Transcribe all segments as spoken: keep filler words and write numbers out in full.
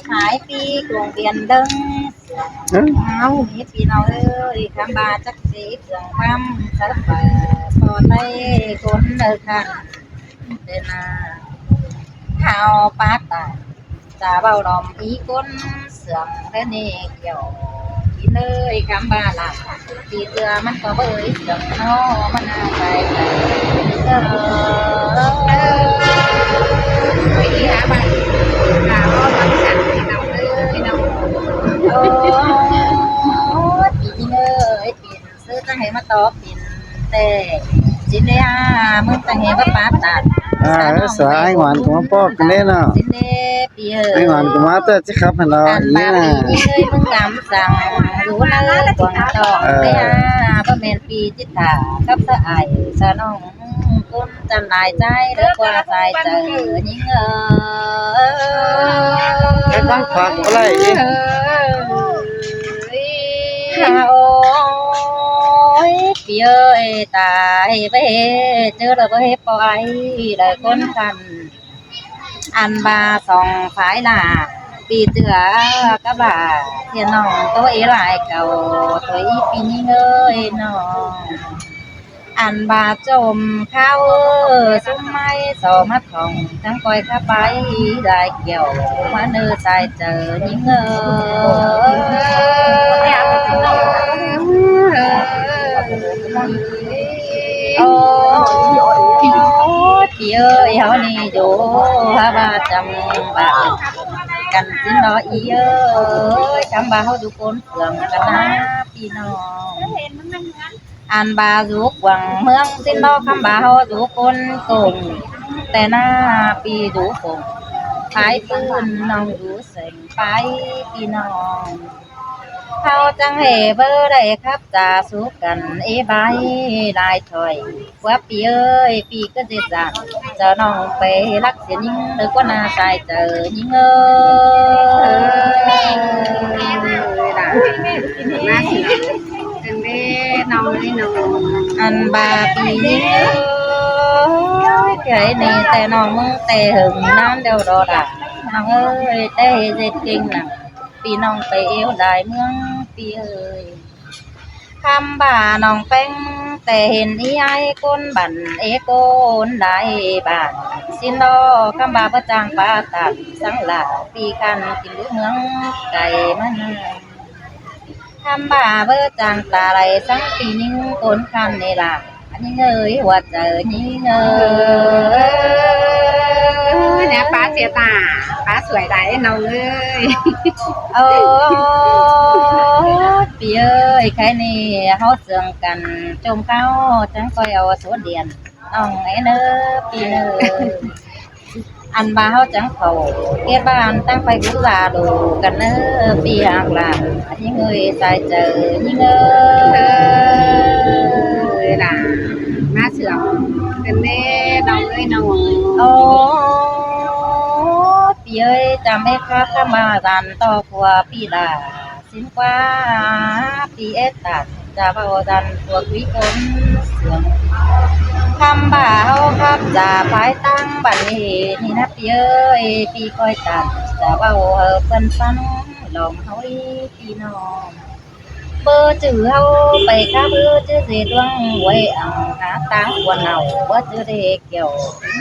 Hái pi cuông piến đơng. Ơ. Háo mết pi ꞌnọng ơi, khắm ꞌva chắc dí dưng khắm sắp ꞌva ꞌpo ꞌtay ꞌcốn đơ khăn. Tên là háo pát ta. Chả bảo đom ý ꞌcốn sương thế này kiểu ý nơi khắm ꞌva là pi ꞌtưa ꞌmắn ꞌcọ bới sương nó ꞌmắn ꞌnạ phải phải. Ôi, đi hả bạn? Là có sẵn thì ꞌnọng ơi, ꞌnọng. Ôi, pi ꞌnị ơi, pi ꞌnị. Sư ꞌchăng hê ꞌmá tó pên ꞌtẹ. Sính đê ha, ꞌmứng ꞌchăng hê ꞌmá pát ta. À, ꞌsớ ai ngoan ꞌcọ ꞌmá ꞌpọk căn ꞌnê ꞌnớ. Sính đê pi ơi. Ai ngoan ꞌcọ ꞌmá ꞌtẹ ꞌchí khắp hả nó. Ăn ý ba nả. Pi ơi ꞌmứng ngắm săng, dú nả cuông tỏng. Ờ. Đê ha, báu ꞌmen pi ꞌchí thả, khắp ꞌsớ ai, ꞌsớ ꞌnọng. ꞌCốn chăn lai ꞌchái, đơ ꞌquá ꞌchái chaư ꞌnhính ơi. Cái văn phòng có lẽ gì? Ôi, pi ơi, ta hê báu hê, ꞌchớ đơ báu hê ꞌpo ai, đơ ꞌcốn khăn. Ăn ꞌva song phái là, pi ꞌtưa cá ꞌva, thiên ꞌnọng ꞌtố ê lai cau, ꞌtố ê pi ꞌnhính ơi ꞌnọng. Ăn ꞌva chôm kháo ơ, sung mai so ꞌmá khong, chắng ꞌcoi khắp ꞌvái lai kiẻo, ꞌmá ꞌnư sai chaư ꞌnhính ơi. Ôi, pi ơi, háo ꞌnị dú, háo ꞌva chăm ꞌva căn sính ꞌnọ ꞌí ơi, khắm ꞌva háo dú ꞌcốn sương căn ꞌnạ pi ꞌnọng. Ăn ꞌva dú quảng ꞌmướng sính ꞌnọ khắm ꞌva háo dú ꞌcốn công. ꞌTẹ ꞌnạ pi dú công. Phái ꞌpứng ꞌnọng dú sêng phái pi ꞌnọng. Háo chắng hê báu đảy khắp ta sú căn ê bái lai thôi. Quá pi ơi, pi ꞌcứ ꞌdệt dản. Chaư ꞌnọng pay lắc sia ꞌnhính, đơ ꞌquá ꞌnạ sai chaư ꞌnhính ơi. Ăn ꞌva pi ꞌnhính ơi, cái ꞌnị ꞌtẹ ꞌnọng ꞌmứng ꞌtẹ hưng ꞌnặn đeo đó đa. ꞌNọng ơi, ꞌtẹ hê ꞌdệt kinh nẳng. Pi ꞌnọng pay êu lai ꞌmướng pi ơi. Khắm ꞌva ꞌnọng ꞌpéng ꞌtẹ hên ꞌí ai ꞌcốn bản, ê ꞌcốn lai bản. Sính ꞌnọ khắm ꞌva báu chang pá tản săng lả pi khăn kin đú ꞌmướng cai ꞌmắn. Khắm ꞌva báu chang ta lai săng pi ꞌnhính ꞌcốn khăn ꞌnị lả. ꞌNhính ơi, hua chaư ꞌnhính ơi. Ơ, ꞌnị pá sia ta, pá sưởi đảy ꞌnọng ơi. Ơ, pi ơi, cái ꞌnị háo sương căn chôm kháo, chắng ꞌcoi au số điện ꞌnọng ên ơ, pi ơi. Ăn ꞌva háo chắng khảu, ké ꞌva ăn tắng pay bú da đu căn ơ, pi hạc lả, ꞌnhính ơi sai chaư, ꞌnhính ơi. Ơ, đa, ꞌmá sương căn ꞌnị, ꞌnọng ơi ꞌnọng. Ơ, pi ơi, chăm ê khắp khắm ꞌva dản tó ꞌquá pi đa. Sính ꞌquá pi ết tản, chả ꞌva dản tua quí ꞌcốn sương. Khắm ꞌva háo khắp chả phái ꞌtáng bản ꞌnị ꞌnị ꞌnạ pi ơi, pi ꞌcoi tản, chả ꞌva hảư ꞌpươn săng lòng háo ꞌí pi ꞌnọng. Báu chứ háo pay khắp báu chứ dê ꞌluống uối ăn hả ꞌtáng quần áo, báu chứ dê kiẻo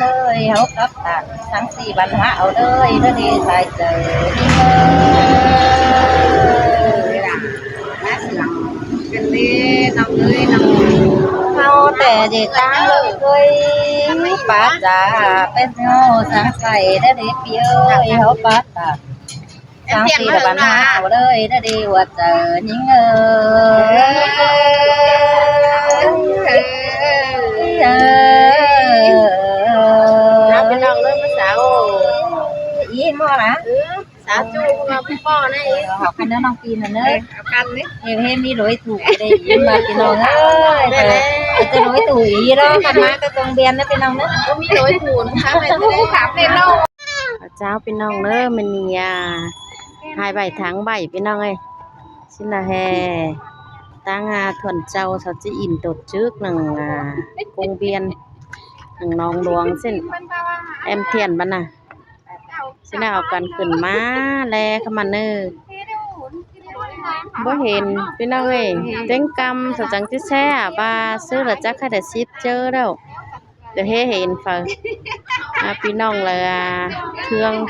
ꞌnới háo khắp tản săng ꞌsị văn hóa au ꞌnới, ꞌnới đi sai chaư ꞌnhính ơi. Ơ, đa, ꞌmá sương căn ꞌnị, ꞌnọng ơi ꞌnọng. Háo ꞌtẹ dê ꞌtáng ꞌlới ꞌcới, pá chả pét ꞌnhó săng sai ꞌnới đi pi ơi, háo pá tản săng ꞌsị văn hóa au ꞌnới, ꞌnới đi hua chaư ꞌnhính ơi. Ơ, pi ꞌnọng ꞌlới ꞌmá sau. Ý ꞌmo lả? Sau ꞌchu ꞌmo ꞌnị. Hảư căn ꞌnớ ꞌnọng pi ꞌnớ. Ơ, hảư căn ꞌnị. Hên hên ꞌmí đối thủ đây, ý ꞌmo pi ꞌnọng ơi. Đây, đây. Hảư căn đối thủ ý đó, căn ꞌmá cá công viên ꞌnớ pi ꞌnọng ꞌnớ. Có ꞌmí đối thủ, sao lại không khám lên đâu. Chao ꞌpi ꞌnọng ꞌnớ, ꞌmự ꞌnị à, hai bảy tháng bảy ꞌpi ꞌnọng ơi. Sính ꞌnạ ꞌhế ꞌtáng à, thuần châu sau ꞌchí in tổ chức nẳng à, công viên nẳng ꞌnọng ꞌluống sính. Em Thiện báu nả. ꞌSịn ꞌnạ au căn khửn ꞌmá ꞌlẹ ꞌkhắm ꞌmắn ꞌnớ. Báu hên ꞌpi ꞌnọng ới, ꞌtếng ꞌcắm sau chắng ꞌchí ꞌsé ꞌva ꞌsứ lỏ chắc ꞌkhạy đảy síp ꞌchớ đaư. Đảy ꞌhế hên phaư. À, ꞌpi ꞌnọng lỏ, à, ꞌtương,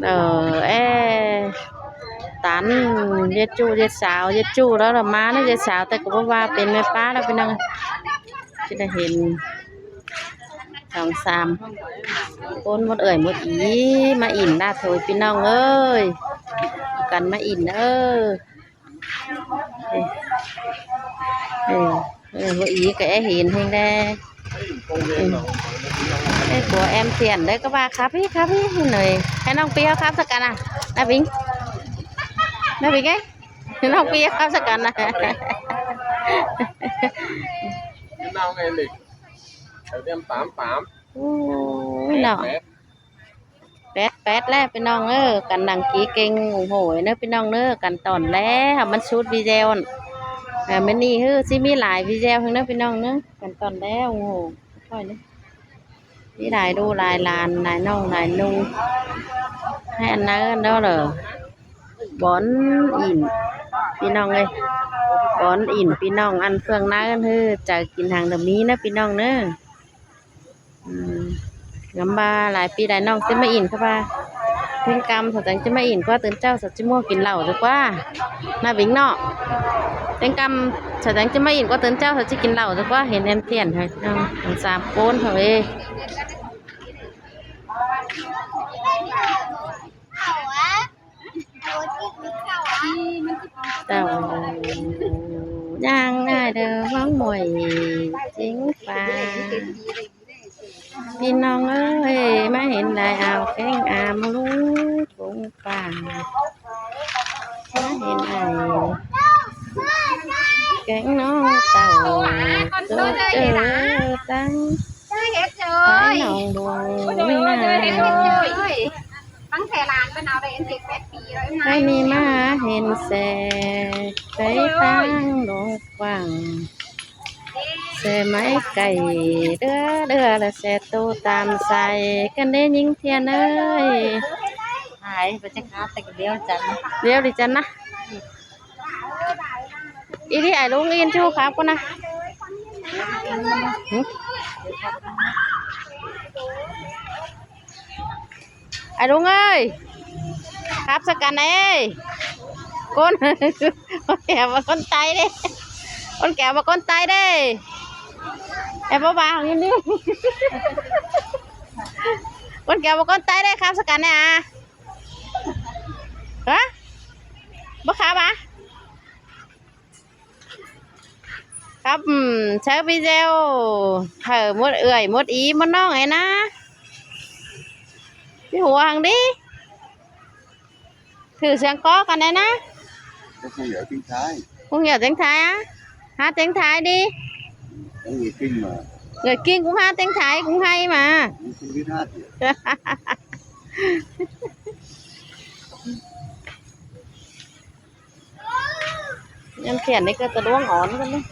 ờ, ê, tán, ꞌdệt ꞌchu, ꞌdệt sáo, ꞌdệt ꞌchu đaư lỏ ꞌmá ꞌnớ, ꞌdệt sáo té ꞌcọ báu ꞌva pên ꞌmẹ ꞌpá đaư ꞌpi ꞌnọng. ꞌChí đảy hên song sam ꞌcốn mốt ơi mốt ỉ ꞌmá ỉn đa thôi ꞌpi ꞌnọng ới. Căn ꞌmá ỉn ới. Ê, ê, ê, mốt ỉ ꞌcọ é hên ꞌhêng đé. Ê, ê, của em Thiện đấy có ba khắp hí, khắp hí ꞌnọi. Hảư ꞌnọng ꞌpi ꞌháu khắp ꞌsớ căn à. ꞌNa Vinh. ꞌNa Vinh ơi. ꞌNọng ꞌpi ꞌháu khắp ꞌsớ căn à. Em tám tám. Ui, ꞌnọ. Pét, pét ꞌlẹ ꞌpi ꞌnọng ới, căn đăng ký kênh ủng hộ ꞌnớ ꞌpi ꞌnọng ới, căn tỏn ꞌlẹ, hảư ꞌmắn sút video. À, ꞌmắn ꞌnị ꞌhứ, ꞌchí ꞌmí lai video ꞌhưng ꞌnớ ꞌpi ꞌnọng ới, căn tỏn ꞌlẹ ủng hộ. Thôi ꞌnớ. ꞌMí lai ꞌlụk lai lan, lai ꞌnọng, lai ꞌnung. Hảư ăn ꞌnớ, ăn ꞌnớ lỏ. Bón ỉn, ꞌpi ꞌnọng ới. Bón ỉn ꞌpi ꞌnọng ăn ꞌphượng ꞌnớ ꞌhứ, chaư kin hăng đa ꞌmí ꞌnớ ꞌpi ꞌnọng ới. Ừ. Ngắm ꞌva lai ꞌpi lai ꞌnọng ꞌchí ꞌmá ỉn ꞌkhắm ꞌva. ꞌTếng ꞌcắm sau chắng ꞌchí ꞌmá ỉn ꞌquá, tứn ꞌchạu sau ꞌchí ꞌmá kin lảu ꞌchớ ꞌquá. ꞌNa Vinh ꞌnọ. ꞌTếng ꞌcắm sau chắng ꞌchí ꞌmá ỉn ꞌquá, tứn ꞌchạu sau ꞌchí kin lảu ꞌchớ ꞌquá, hên em Thiện hảư. Ơ, sam ꞌcốn hảư ê. Tảu ꞌnhang ꞌnại đaư ꞌhuống muối chính pha. ꞌPi ꞌnọng ới, ꞌmá hên lai ao kéng am ꞌlụk cũng pha. ꞌMá hên ai kéng ꞌnọng tảu. Tố chơ tăng. Thái ꞌnọng Luông ꞌnạ. Thái ꞌmí ꞌmá hên ꞌsê, Thái ꞌtáng Luông quảng. ꞌSê máy cày đứa đứa là ꞌsê tô tam sai, căn đế nhính Thiện ơi. Ai, bơ chắc khắp tách điêu chắn. Điêu đi chắn ꞌnạ. Đi đi, ai ꞌlung in chu khắp ꞌcọ ꞌnạ. Hử? Ai ꞌlung ơi, khắp ꞌsớ căn ơi. ꞌCốn, ꞌcốn kẻ ꞌva ꞌcốn Tây đê. ꞌCốn kẻ ꞌva ꞌcốn Tây đê. Em báu ꞌva hảư ꞌnị. ꞌCốn kẻ ꞌva ꞌcốn Tây đê, khắp ꞌsớ căn ơi à. Hả? Báu khắp à? Khắp, ừm, chớ video hảư mốt ơi, mốt ỉ, mốt ꞌnọng ơi ꞌnạ. Chứ hua hăng đi. Thử ꞌsướng có căn ơi ꞌnạ. Không hiểu tiếng Thái. Không hiểu tiếng Thái á? Hát tiếng Thái đi. Người Kinh mà. Người Kinh cũng hát tiếng Thái cũng hay mà. Cũng không biết hát gì. Em Thiện đi cơ tơ đuống ón cơ đi.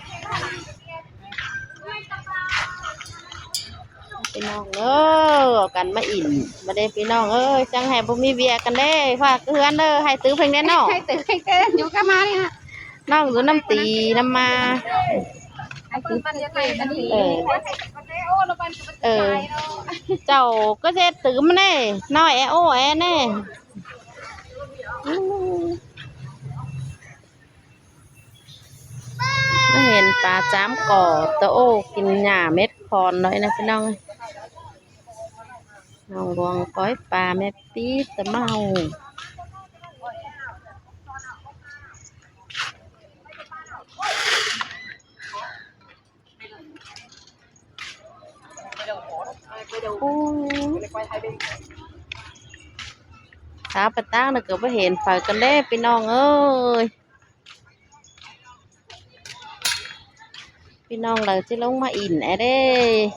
ꞌPi ꞌnọng ơi, căn ꞌmá ỉn ꞌmá đê ꞌpi ꞌnọng ơi, chắng hảư báu ꞌmí ꞌviạk căn đê, ꞌphạ cứ ꞌhướn đaư, hảư tứ pheng đen ꞌnọ. Hảư tứ pheng đen, dú ꞌcọ ꞌmá ꞌnị. ꞌNọng dú ꞌnặm ti ꞌnặm ꞌmá. Ờ. Ờ. Chảu ꞌcọ ꞌdệt tứ ꞌmá ꞌnê, ꞌnọi é ô é ꞌnê. Nó hên pá chám cỏ tơ ô kin nhả mết khon ꞌnọi ꞌnạ ꞌpi ꞌnọng ơi. ꞌNọng Luông cói pá mết pít tơ ꞌmá ꞌhụ. Ôi. Sáo pá ꞌtáng ꞌnạ ꞌcọ báu hên phaư căn đê ꞌpi ꞌnọng ơi. ꞌPi ꞌnọng đaư ꞌchí ꞌlống ꞌmá ỉn é đê.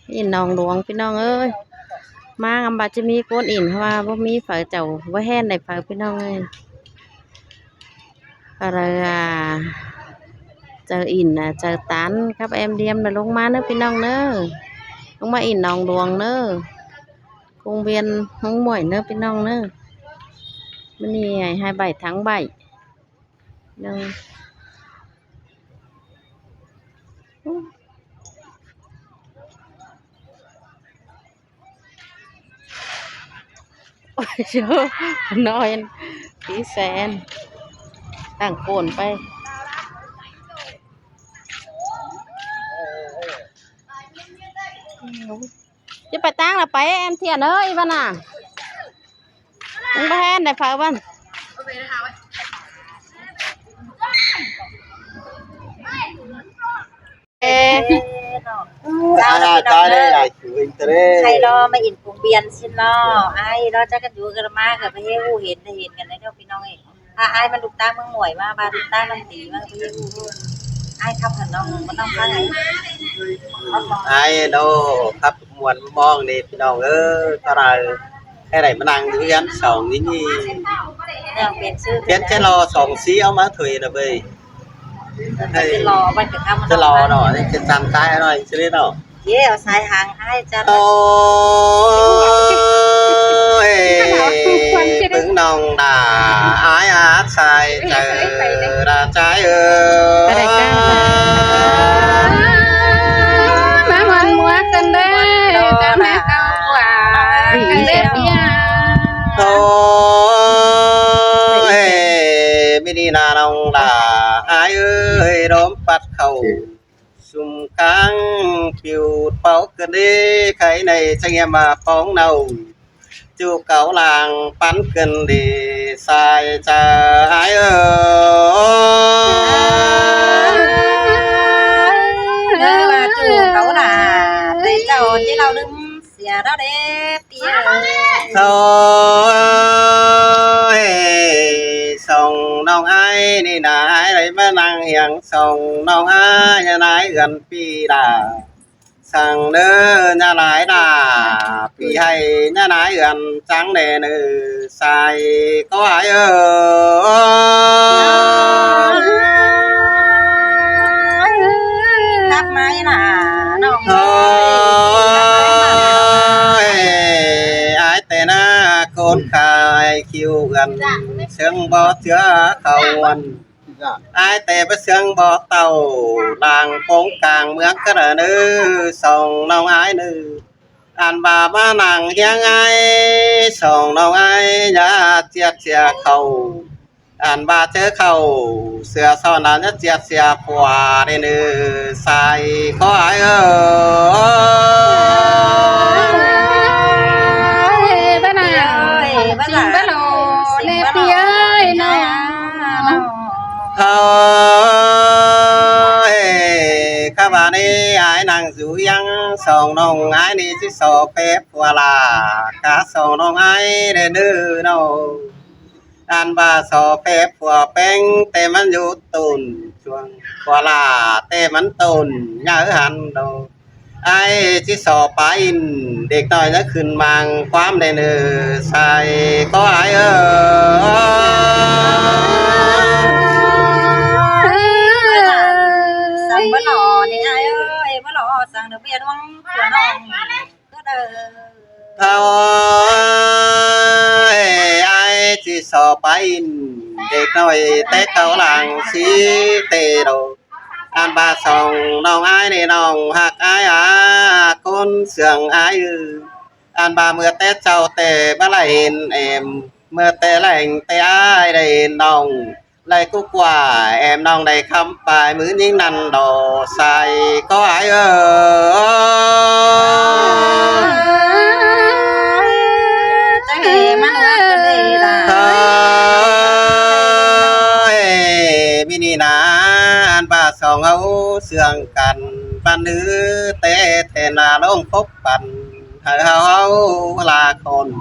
ꞌIn ꞌNọng Luông ꞌpi ꞌnọng ơi. ꞌMá ngắm ꞌva ꞌchí ꞌmí ꞌcốn ỉn, ꞌva báu ꞌmí phaư chảu báu ꞌhẹn đảy phaư ꞌpi ꞌnọng ơi. Phaư đaư, à, chaư ỉn, à, chaư tán cắp em ꞌliêm ꞌnạ ꞌlống ꞌmá ꞌnớ ꞌpi ꞌnọng ꞌnớ. Hôm ꞌmá ỉn Nong Luông ꞌnớ. Công viên ꞌmướng ꞌmuội ꞌnớ ꞌpi ꞌnọng ꞌnớ. Báu ꞌnị hai bảy tháng bảy. ꞌNọng Ôi dồi, nói tí sen. Đang cồn pay. Chứ pay ꞌtáng là pay em Thiện ơi, Văn à. Không có hên này phải Văn. Ê. Chào ꞌpi ꞌnọng ꞌnớ. Khay lo ꞌmá ỉn công viên ꞌsịn lo. Ai lo chắc cắn dú ꞌcọ ꞌmá ꞌcọ pay ꞌhế ꞌhụ hên, hên căn ꞌnị ꞌnớ ꞌpi ꞌnọng ơi. À, ai ꞌmá đu ꞌtáng ꞌmướng ꞌmuội ꞌmá, ꞌmá đu ꞌtáng ꞌnọng tí ꞌmá ꞌhế ꞌhụ. Ai khắp hẳn ꞌnọng, ꞌmá ꞌnọng khắp hẳn. Ai lo khắp muôn ꞌmướng ꞌnị ꞌpi ꞌnọng ơi, ꞌcọ đảy. Cái này ꞌmá ꞌnăng dú ꞌhiến song ꞌnị ꞌnị. Phiến chết lo song sí áo ꞌmá thuê nả ꞌvạy. Chết lo, ꞌmá ꞌcọ khắp chết lo ꞌnọ, chết chăn cái ꞌnọ, chết ꞌnị ꞌnọ. Dế au sai hang ai chăn. Ôi, ꞌpứng ꞌnọng đả ai át sai chaư đả chai ơ. ꞌMá hôn múa căn đế, chăm mẹ cao quả, căn đế bia. Ôi, ꞌmí ꞌnị ꞌnạ ꞌnọng đả ai ơi, đóm pắt khảu sum cang piu páo căn đế, khay ꞌnị chắng ꞌnhám ꞌmá phóng ꞌnọng. Chu cáu lăng pắn căn đế sai chaư ai ơ. Ơ, ꞌmá chu cáu lăng, tê chảu ꞌchí ꞌnọng ꞌlứm sia đó đế, ꞌpi ơi. Thôi, song ꞌnọng ai ꞌnị ꞌnạ ai đảy ꞌmá ꞌnăng hiang song ꞌnọng ai ꞌnhá nái ươn ꞌpi đả. Săng ꞌnớ ꞌnhá nái đả, ꞌpi ꞌhạy ꞌnhá nái ươn chắng đé ꞌnớ sai có ai ơ. Khắp mai là ꞌnọng ơi, ai té ꞌnạ khôn khai khiu ươn, sương bó chứa khảu ươn. Ai té báu sương bó tảu, lăng pông cang ꞌmướng căn ꞌnớ, song ꞌnọng ai ꞌnớ. Ăn ꞌva ꞌmá ꞌnăng hiang ai, song ꞌnọng ai ꞌnhá ꞌchiết sia khảu. Ăn ꞌva ꞌchớ khảu, sửa son ăn ꞌnhá ꞌchiết sia pua đé ꞌnớ, sai có ai ơ. Ơi, báu nả, ơi, báu nả. Sing báu lỏ, ꞌpi ơi, ꞌnọng. Thôi, cá ba ꞌnị ai ꞌnăng dú hiang song ꞌnọng ai ꞌnị ꞌchí so pép pua lả, cá song ꞌnọng ai đé ꞌnớ ꞌnọng. Ăn ꞌva so pép pua ꞌpéng té ꞌmắn dú tủn chuông, pua lả té ꞌmắn tủn ꞌnhá ư hăn đô. Ai ꞌchí so pá ỉn, đếc ꞌnọi ꞌnhá khửn mang ꞌquám đé ꞌnớ sai có ai ơ. Săng báu lỏ ꞌnị ai ơi, báu lỏ săng ꞌnớ ꞌviạk ꞌluống của ꞌnọng. Thôi, ai ꞌchí so pá ỉn, đếc ꞌnọi té cáu lăng sí tê đô. Ăn ꞌva song ꞌnọng ai ꞌnị ꞌnọng ꞌhặc ai à, khốn sương ai ư. Ăn ꞌva ꞌmưa té chảu té báu đảy hên em, ꞌmưa té leng té ai đảy hên ꞌnọng. Đảy cú quả em ꞌnọng đảy khắm pay ꞌmứ ꞌnhính ꞌnặn đỏ sai có ai ơ. Chắng em ꞌmắn ꞌmá căn đế đả. Thôi, ꞌmí ꞌnị ꞌnạ, ăn ꞌva song ꞌháu sương căn, ꞌvắn ꞌnứ té then ꞌnạ ꞌlống khốp căn, hảư ꞌháu ꞌháu là khôn.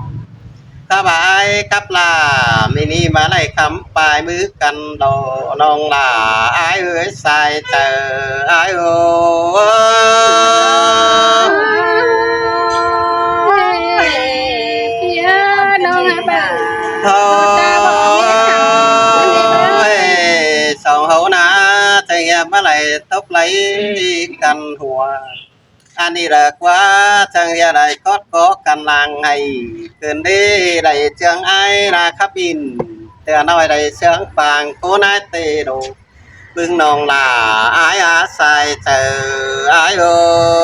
Cá ba ai cắp lả, ꞌmí ꞌnị ꞌmá đảy khắm pay ꞌmứ căn đỏ ꞌnọng lả, ai ơi sai chaư ai ơ. Thôi, song ꞌháu ꞌnạ, chắng ꞌnhá ꞌmá đảy tốc đảy căn hua. ꞌnị lỏ ꞌquá ꞌchương ꞌhịa đảy khót có căn lăng hảư khửn đi đảy ꞌchương ải ꞌna khắp in, ꞌtưa ꞌnọi đảy ꞌchương pang ꞌcốn ải tê đổ, ꞌpứng ꞌnọng lả ải a sai chaư ải ꞌlô.